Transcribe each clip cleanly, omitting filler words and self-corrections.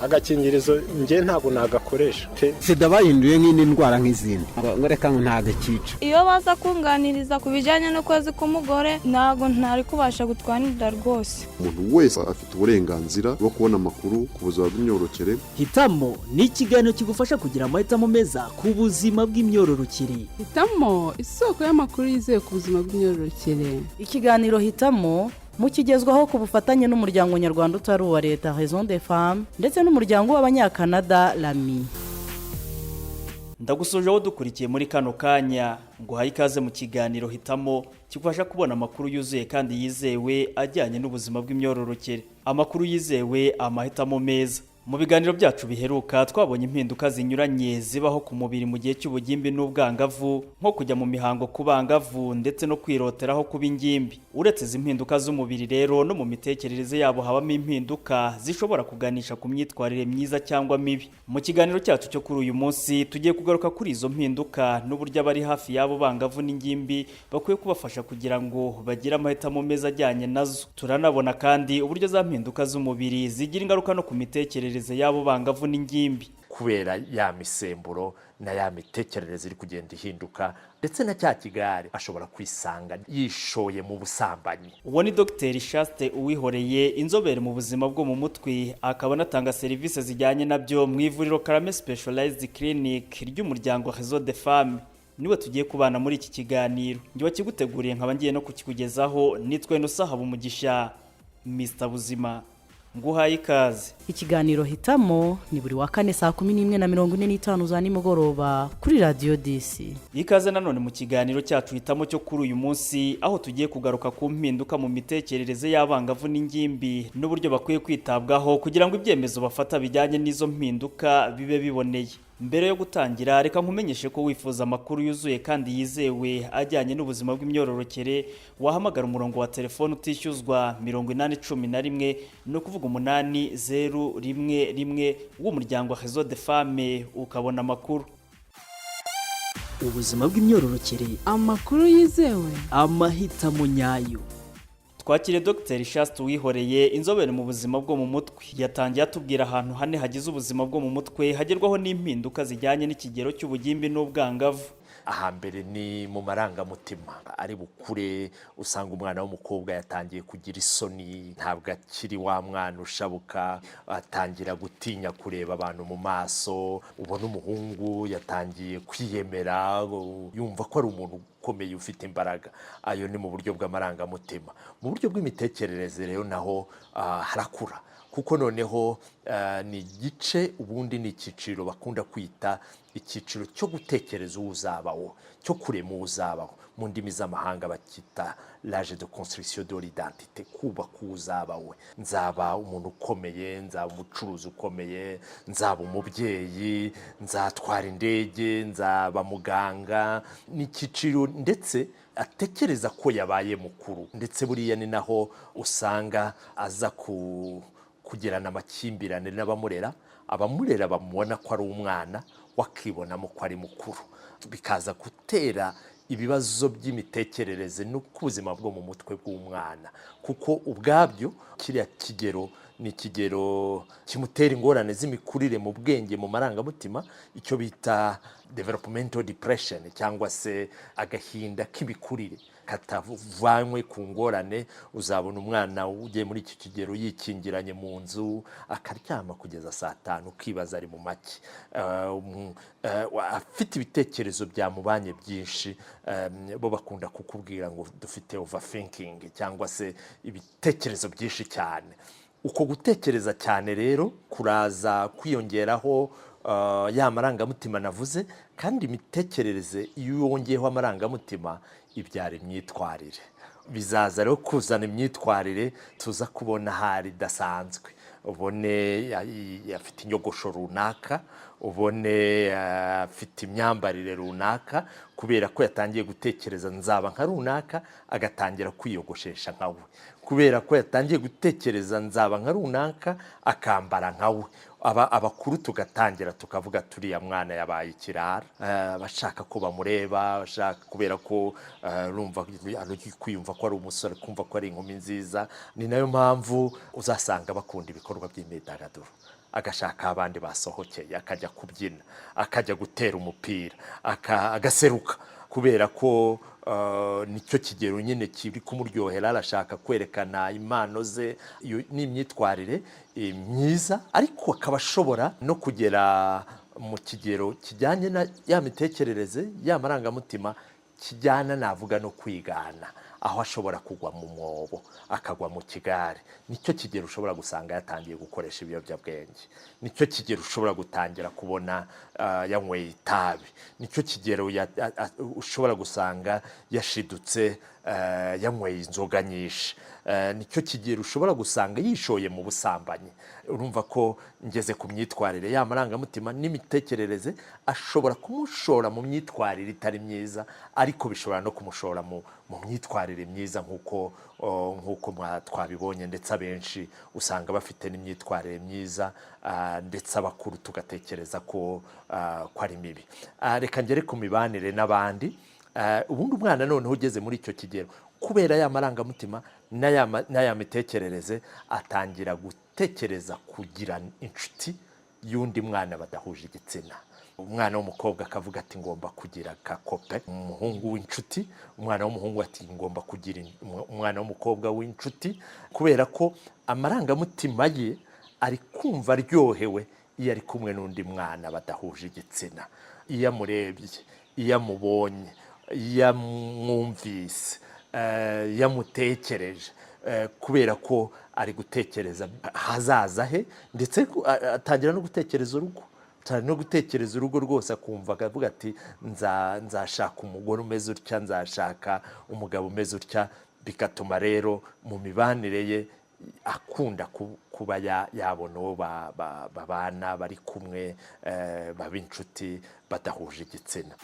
Agakingirizo njye ntabwo nagakoresha pe. Sida bahinduye nk'indi ndwara nk'izindi, ngo reka ngo ntabwo ikica. Iyo baza kunganiriza ku bijyanye n'ukwezi k'umugore, ntabwo ntari kubasha gutwara inda rwose. Umuntu wese afite uburenganzira bwo kubona amakuru ku buzima bw'imyororokere. Hitamo ni ikiganiro kigufasha kugira amahitamo meza ku buzima bw'imyororokere. Hitamo, isoko y'amakuru yizewe ku buzima bw'imyororokere. Ikiganiro Hitamo mukigezwaho ku bufatanye n'umuryango nyarwanda utari uwa leta Réseau des Femmes ndetse n'umuryango w'Abanyakanada Rami. Ndagusoje aho dukurikiye muri kano kanya, ngo uhaye ikaze mu kiganiro Hitamo kigufasha kubona amakuru yuzuye kandi yizewe ajyanye n'ubuzima bw'imyororokere. Amakuru yizewe, amahitamo meza. Mu biganiro byacu biheruka twabonye impinduka zinyuranye zibaho ku mubiri mu gihe cy'ubugimbi n'ubwangavu, nko kujya mu mihango ku bangavu ndetse no kwiroteraho kuba ingimbi. Uretse izi mpinduka z'umubiri rero, no mu mitekerereze yabo habamo impinduka zishobora kuganisha ku myitwarire myiza cyangwa mibi. Mu kiganiro cyacu cyo kuri uyu munsi tugiye kugaruka kuri izo mpinduka n'uburyo abari hafi y'abo bangavu n'ingimbi bakwiye kubafasha kugira ngo bagire amahitamo meza ajyanye nazo. Turanabona kandi uburyo za mpinduka z'umubiri zigira ingaruka no ku mitekerereze y'abo bangavu n'ingimbi. Kubera ya misemburo na ya mitekerereze iri kugenda ihinduka, ndetse na cya kigare, ashobora kwisanga yishoye mu busambanyi. Uwo ni Dr Chaste Uwihoreye, inzobere mu buzima bwo mu mutwe, akaba anatanga serivisi zijyanye nabyo mu ivuriro Karame Specialized Clinic ry'umuryango Réseau des Femmes. Niwe tugiye kubana muri iki kiganiro. Njye wakiguteguriye nkaba ngiye no kukikugezaho nitwe Nusahaba Umugisha Mr Buzima. Nguhaye ikaze. Ikiganiro Hitamo ni buri wa kane saa 11:45 za nimugoroba kuri Radiyo 10. Ikaze nanone mu kiganiro cyacu Hitamo cyo kuri uyu munsi, aho tugiye kugaruka ku mpinduka mu mitekerereze y'abangavu n'ingimbi n'uburyo bakwiye kwitabwaho kugira ngo ibyemezo bafata bijyanye n'izo mpinduka bibe biboneye. Mbere yo gutangira, reka nkumenyeshe ko wifuza amakuru yuzuye kandi yizewe ajyanye n'ubuzima bw'imyororokere wahamagara umurongo wa telefone utishyuzwa 8011, ni ukuvuga 8011, w'umuryango Réseau des Femmes, ukabona amakuru. Ubuzima bw'imyororokere. Amakuru yizewe. Amahitamo nyayo. Twakire Dr Chaste Uwihoreye, inzobere mu buzima bwo mu mutwe. Yatangiye atubwira ahantu hane hagize ubuzima bwo mu mutwe hagerwaho n'impinduka zijyanye n'ikigero cy'ubugimbi n'ubwangavu. Ahambere ni mu marangamutima. Ari bukure, usanga umwana w'umukobwa yatangiye kugira isoni, ntabwo akiri wa mwana ushabuka, atangira gutinya kureba abantu mu maso. Ubona umuhungu yatangiye kwiyemera, yumva ko ari umuntu ukomeye ufite imbaraga. Ayo ni mu buryo bw'amarangamutima. Mu buryo bw'imitekerereze rero naho harakura, kuko noneho ni igice, ubundi ni icyiciro bakunda kwita icyiciro cyo gutekereza uwo uzabaho, cyo kurema uwo uzabaho. Mu ndimi z'amahanga bakita l'âge de construction de l'identité, kubaka uwo uzaba we. Nzaba umuntu ukomeye, nzaba umucuruzi ukomeye, nzaba umubyeyi, nzatwara indege, nzaba muganga. Ni icyiciro ndetse atekereza ko yabaye mukuru, ndetse buriya ni naho usanga aza ku kugirana amakimbirane n'abamurera. Abamurera bamubona ko ari umwana, wakibonamo ko ari mukuru, bikaza gutera ibibazo by'imitekerereze no ku buzima bwo mu mutwe bw'umwana, kuko ubwabyo kiriya kigero ni ikigero kimutera ingorane z'imikurire mu bwenge, mu marangamutima, icyo bita developmental depression cyangwa se agahinda k'imikurire katavanywe ku ngorane. Uzabona umwana ugiye muri iki kigero yikingiranye mu nzu, akaryama kugeza saa 5, ukibaza ari mu make. Afite ibitekerezo byamubanye byinshi. Bo bakunda kukubwira ngo dufite overthinking cyangwa se ibitekerezo byinshi cyane. Uko gutekereza cyane rero kuraza kwiyongeraho ya marangamutima navuze, kandi imitekerereze iyo wongeyeho amarangamutima ibyara imyitwarire. Bizaza rero kuzana imyitwarire tuza kubona hari idasanzwe, ubone afite inyogosho runaka, ubone afite imyambarire runaka, kubera ko yatangiye gutekereza nzaba nka runaka, agatangira kwiyogoshesha nka we, kubera ko yatangiye gutekereza nzaba nka runaka, akambara nka we. Abakuru tugatangira tukavuga turiya mwana yabaye ikirara. Abashaka ko bamureba, abashaka kubera ko urumva ari kwiyumva ko ari umusore, kumva ko ari inkumi nziza. Ni nayo mpamvu uzasanga bakunda ibikorwa by'imyidagaduro. agashaka aho abandi basohokeye, akajya kubyina, akajya gutera umupira, agaseruka, kubera ko nicyo kigero nyine kiri kumuryohera, arashaka kwerekana impano ze. Iyo ni imyitwarire myiza, ariko akaba ashobora no kugera mu kigero kijyanye na ya mitekerereze, ya marangamutima, kijyana navuga no kwigana, aho ashobora kugwa mu mwobo, akagwa mu kigare. Nicyo kigero ushobora gusanga yatangiye gukoresha ibiyobyabwenge, nicyo kigero ushobora gutangira kubona yanyweye itabi, nicyo kigero ushobora gusanga yashidutse, yanyweye inzoga nyinshi, nicyo kigero ushobora gusanga yishoye mu busambanyi. Urumva ko ngeze ku myitwarire, ya marangamutima n'imitekerereze ashobora kumushora mu myitwarire itari myiza, ariko bishobora no kumushora mu myitwarire myiza, nk'uko twabibonye. Ndetse abenshi usanga bafite n'imyitwarire myiza, ndetse abakuru tugatekereza ko ari mibi. Reka ngere ku mibanire n'abandi. Ubundi umwana noneho ugeze muri icyo kigero, kubera ya marangamutima n'aya mitekerereze, atangira gutekereza kugira inshuti y'undi mwana badahuje igitsina. Umwana w'umukobwa akavuga ati: "Ngomba kugira akakope umuhungu w'inshuti." Umwana w'umuhungu ati: "Ngomba kugira umwana w'umukobwa w'inshuti," kubera ko amarangamutima ye ari kumva aryohewe iyo ari kumwe n'undi mwana badahuje igitsina, iyo amurebye, iyo amubonye, iyo amwumvise, iyo amutekereje, kubera ko ari gutekereza ahazaza he, ndetse atangira no gutekereza urugo, atangira no gutekereza urugo rwose, akumva akavuga ati: "Nzashaka umugore umeze utya, nzashaka umugabo umeze utya." Bigatuma rero mu mibanire ye akunda kuba yabona uwo babana, bari kumwe, baba inshuti badahuje igitsina.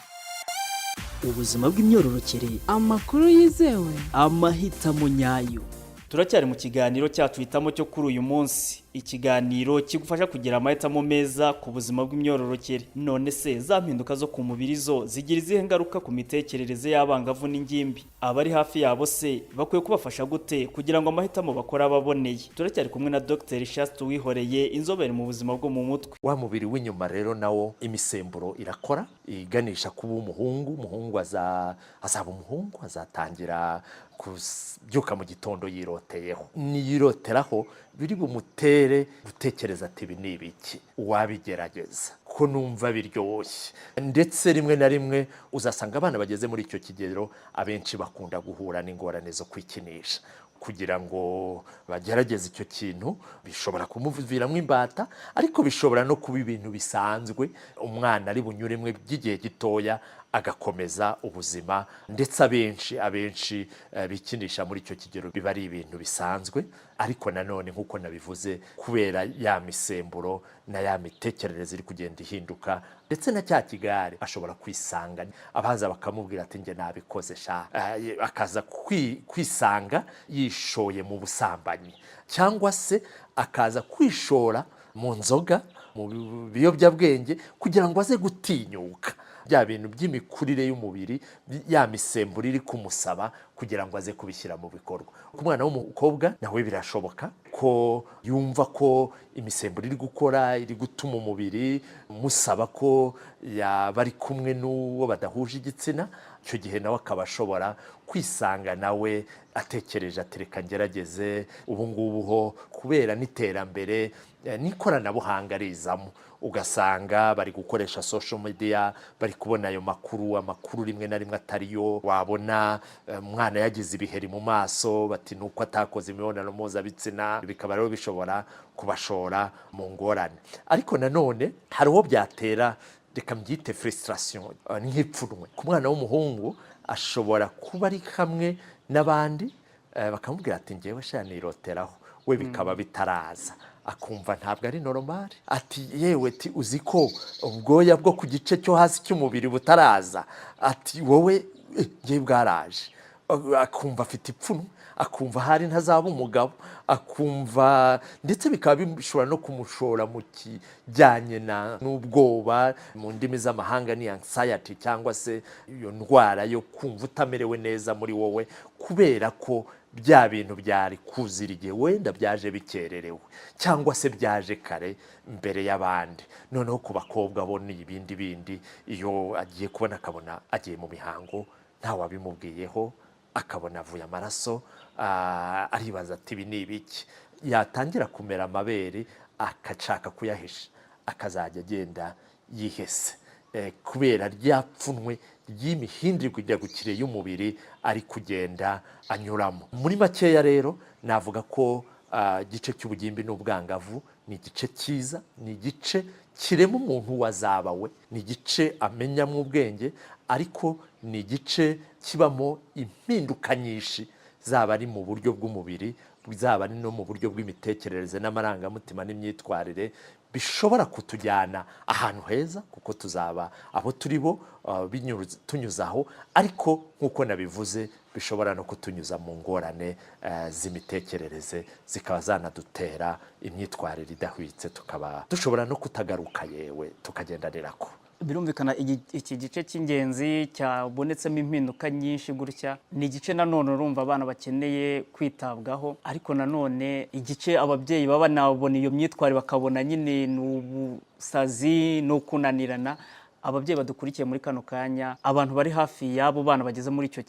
Ubuzima bw'imyororokere. Amakuru yizewe. Amahitamo nyayo. Turacyari mu kiganiro cyacu Hitamo cyo kuri uyu munsi, ikiganiro kigufasha kugira amahitamo meza ku buzima bw'imyororokere. None se za mpinduka zo ku mubiri zo zigira izihe ngaruka ku mitekerereze y'abangavu n'ingimbi? Abari hafi yabo se bakwiye kubafasha gute kugira ngo amahitamo bakora ababoneye? Turacyari kumwe na Dr Shaste Uwihoreye, inzobere mu buzima bwo mu mutwe. Wa mubiri w'inyuma rero nawo imisemburo irakora iganisha kuba umuhungu. Umuhungu azaba umuhungu, azatangira kubyuka mu gitondo yiroteyeho. Niyiroteraho biri bumutere gutekereza ati: "Ibi ni ibiki? Uwabigerageza ko numva biryoshye." Ndetse rimwe na rimwe uzasanga abana bageze muri icyo kigero abenshi bakunda guhura n'ingorane zo kwikinisha kugira ngo bagerageze icyo kintu. Bishobora kumuviramo imbata, ariko bishobora no kuba ibintu bisanzwe umwana ari bunyuremo by'igihe gitoya, agakomeza ubuzima. Ndetse abenshi bikinisha muri icyo kigero biba ari ibintu bisanzwe. Ariko nanone nk'uko nabivuze, kubera ya misemburo na ya mitekerereze iri kugenda ihinduka, ndetse na cya kigare, ashobora kwisanga abaza bakamubwira ati: "Njye nabikoze sha." Akaza kwisanga yishoye mu busambanyi, cyangwa se akaza kwishora mu nzoga, mu biyobyabwenge, kugira ngo aze gutinyuka bya bintu by'imikurire y'umubiri, ya misemburo iri kumusaba kugira ngo aze kubishyira mu bikorwa. Ku mwana w'umukobwa nawe birashoboka ko yumva ko imisemburo iri gukora, iri gutuma umubiri musaba ko yaba ari kumwe n'uwo badahuje igitsina. Icyo gihe nawe akaba ashobora kwisanga nawe atekereje ati: "Reka ngerageze." Ubu ngubu ho kubera n'iterambere, n'ikoranabuhanga rizamo, ugasanga bari gukoresha social media, bari kubona ayo makuru, amakuru rimwe na rimwe atariyo. Wabona umwana yagize ibiheri mu maso, bati nuko atakoze imibonano mpuzabitsina. Bikaba rero bishobora kubashora mu ngorane. Ariko nanone hari uwo byatera, reka mbyite frustration, nk'ipfunwe. Ku mwana w'umuhungu ashobora kuba ari hamwe n'abandi, bakamubwira ati: "Ngewe sha niroteraho," we bikaba bitaraza, akumva ntabwo ari normal, ati: "Yewe," ati: "uzi ko ubwoya bwo ku gice cyo hasi cy'umubiri butaraza?" Ati: "Wowe, ngewe bwaraje." Akumva afite ipfunwe, akumva ahari ntazaba umugabo, akumva ndetse bikaba bishobora no kumushora mu kijyanye n'ubwoba, mu ndimi z'amahanga ni anxiety, cyangwa se iyo ndwara yo kumva utamerewe neza muri wowe kubera ko Bya bintu byari kuzira igihe, wenda byaje bikererewe cyangwa se byaje kare mbere y'abandi. Noneho ku bakobwa bo ni ibindi bindi. Iyo agiye kubona akabona agiye mu mihango ntawabimubwiyeho, akabona avuye amaraso, aribaza ati: "Ibi ni ibiki?" Yatangira kumera amabere agashaka kuyahisha, akazajya agenda yihese kubera rya pfunwe ry'imihindagurikire y'umubiri ari kugenda anyuramo. Muri makeya rero navuga ko igice cy'ubugimbi n'ubwangavu ni igice cyiza, ni igice kirema umuntu wazaba we, ni igice amenyamo ubwenge, ariko ni igice kibamo impinduka nyinshi, zaba ari mu buryo bw'umubiri, zaba ari no mu buryo bw'imitekerereze n'amarangamutima n'imyitwarire, bishobora kutujyana ahantu heza kuko tuzaba abo turi bo tunyuze aho, ariko nk'uko nabivuze bishobora no kutunyuza mu ngorane z'imitekerereze, zikaba zanadutera imyitwarire idahwitse, tukaba dushobora no kutagaruka, yewe tukagendanira ko. Birumvikana, iki gice cy'ingenzi cyabonetsemo impinduka nyinshi gutya ni igice nanone urumva abana bakeneye kwitabwaho, ariko nanone igice ababyeyi baba banabona iyo myitwarire bakabona nyine ni ubusazi, ni ukunanirana. Ababyeyi badukurikiye muri kano kanya, abantu bari hafi y'abo bana bageze muri icyo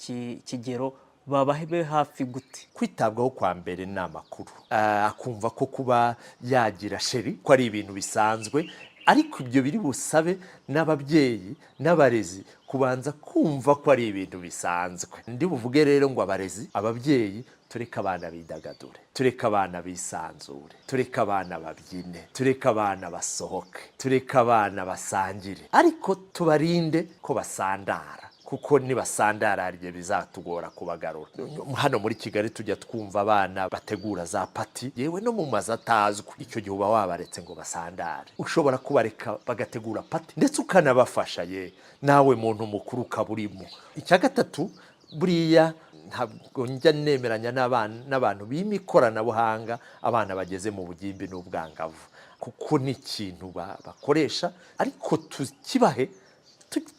kigero, bababe hafi gute? Kwitabwaho kwa mbere ni amakuru. Akumva ko kuba yagira chéri ko ari ibintu bisanzwe, ariko ibyo biri busabe n'ababyeyi n'abarezi kubanza kumva ko ari ibintu bisanzwe. Ndi buvuge rero ngo abarezi, ababyeyi, tureke abana bidagadure, tureke abana bisanzure, tureke abana babyine, tureke abana basohoke, tureke abana basangire, ariko tubarinde ko basandara, kuko nibasandara hari igihe bizatugora kubagarura. Hano muri Kigali tujya twumva abana bategura za party, yewe no mu mazu atazwi. Icyo gihe uba wabaretse ngo basandare. Ushobora kubareka bagategura party, ndetse ukanabafasha, ye nawe muntu mukuru ukaba urimo. Icya gatatu, buriya ntabwo njya nemeranya n'abantu bima ikoranabuhanga abana bageze mu bugimbi n'ubwangavu, kuko ni ikintu bakoresha, ariko tukibahe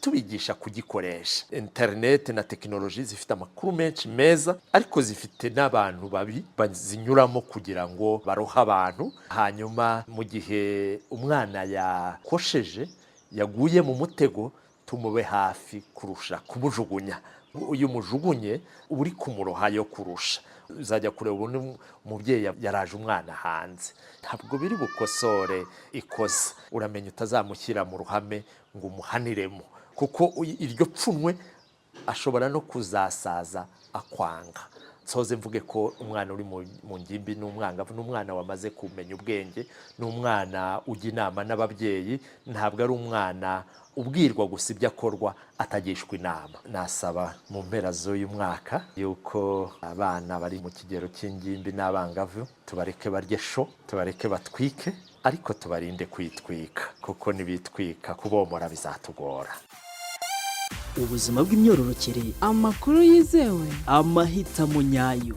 tubigisha kugikoresha. Interineti na tekinoloji zifite amakuru menshi meza, ariko zifite n'abantu babi bazinyuramo kugira ngo barohe abantu. Hanyuma mu gihe umwana yakosheje, yaguye mu mutego, tumube hafi kurusha kumujugunya. Iyo umujugunye uba uri kumurohayo kurusha. Uzajya kureba ubundi umubyeyi yaraje umwana hanze, ntabwo biri bukosore ikosa. Uramenya utazamushyira mu ruhame ngo umuhaniremo, kuko iryo pfunwe ashobora no kuzasaza akwanga. Nsoze mvuge ko umwana uri mu ngimbi n'umwangavu ni umwana wamaze kumenya ubwenge, ni umwana ujya inama n'ababyeyi, ntabwo ari umwana ubwirwa gusa ibyo akorwa atagishwa inama. Nasaba mu mpera z'uyu mwaka yuko abana bari mu kigero cy'ingimbi n'abangavu tubareke barye show, tubareke batwike, ariko tubarinde kwitwika, kuko nibitwika kubomora bizatugora. Ubuzima bw'imyororokere. Amakuru yizewe. Amahitamo nyayo.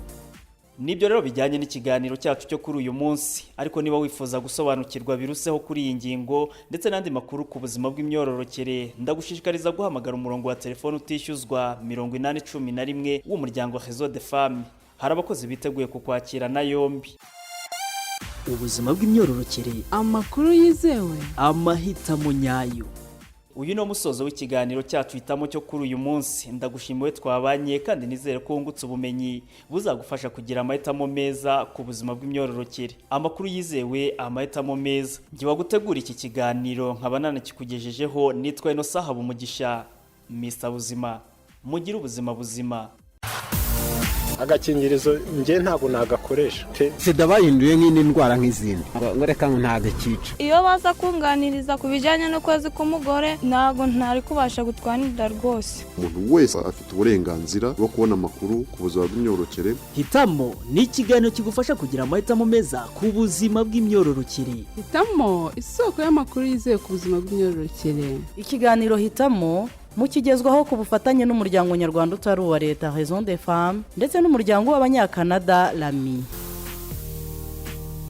Nibyo rero bijyanye n'ikiganiro cyacu cyo kuri uyu munsi, ariko niba wifuza gusobanukirwa biruseho kuri iyi ngingo ndetse n'andi makuru ku buzima bw'imyororokere, ndagushishikariza guhamagara umurongo wa telefone utishyuzwa 8011 w'umuryango Réseau des Femmes. Hari abakozi biteguye kukwakira na yombi. Ubuzima bw'imyororokere. Amakuru yizewe. Amahitamo nyayo. Uyu ni umusozo w'ikiganiro cyacu Hitamo cyo kuri uyu munsi. Ndagushimiwe twabanye, kandi nizere ko wungutse ubumenyi buzagufasha kugira amahitamo meza ku buzima bw'imyororokere. Amakuru yizewe, amahitamo meza. Njye wagutegura iki kiganiro nkaba nanakikugejejeho nitwa Inosa Habumugisha, Mr Buzima. Mugire ubuzima buzima. Agakingirizo njye ntabwo nagakoresha pe. Sida bahinduye nk'indi ndwara nk'izindi, ngo reka ngo ntabwo ikica. Iyo baza kunganiriza ku bijyanye n'ukwezi k'umugore, ntabwo ntari kubasha gutwara inda rwose. Umuntu wese afite uburenganzira bwo kubona amakuru ku buzima bw'imyororokere. Hitamo ni ikiganiro kigufasha kugira amahitamo meza ku buzima bw'imyororokere. Hitamo, isoko y'amakuru yizewe ku buzima bw'imyororokere. Ikiganiro Hitamo mukigezwaho ku bufatanye n'umuryango nyarwanda utari uwa leta Raison des Femmes ndetse n'umuryango w'abanyakanada Lami.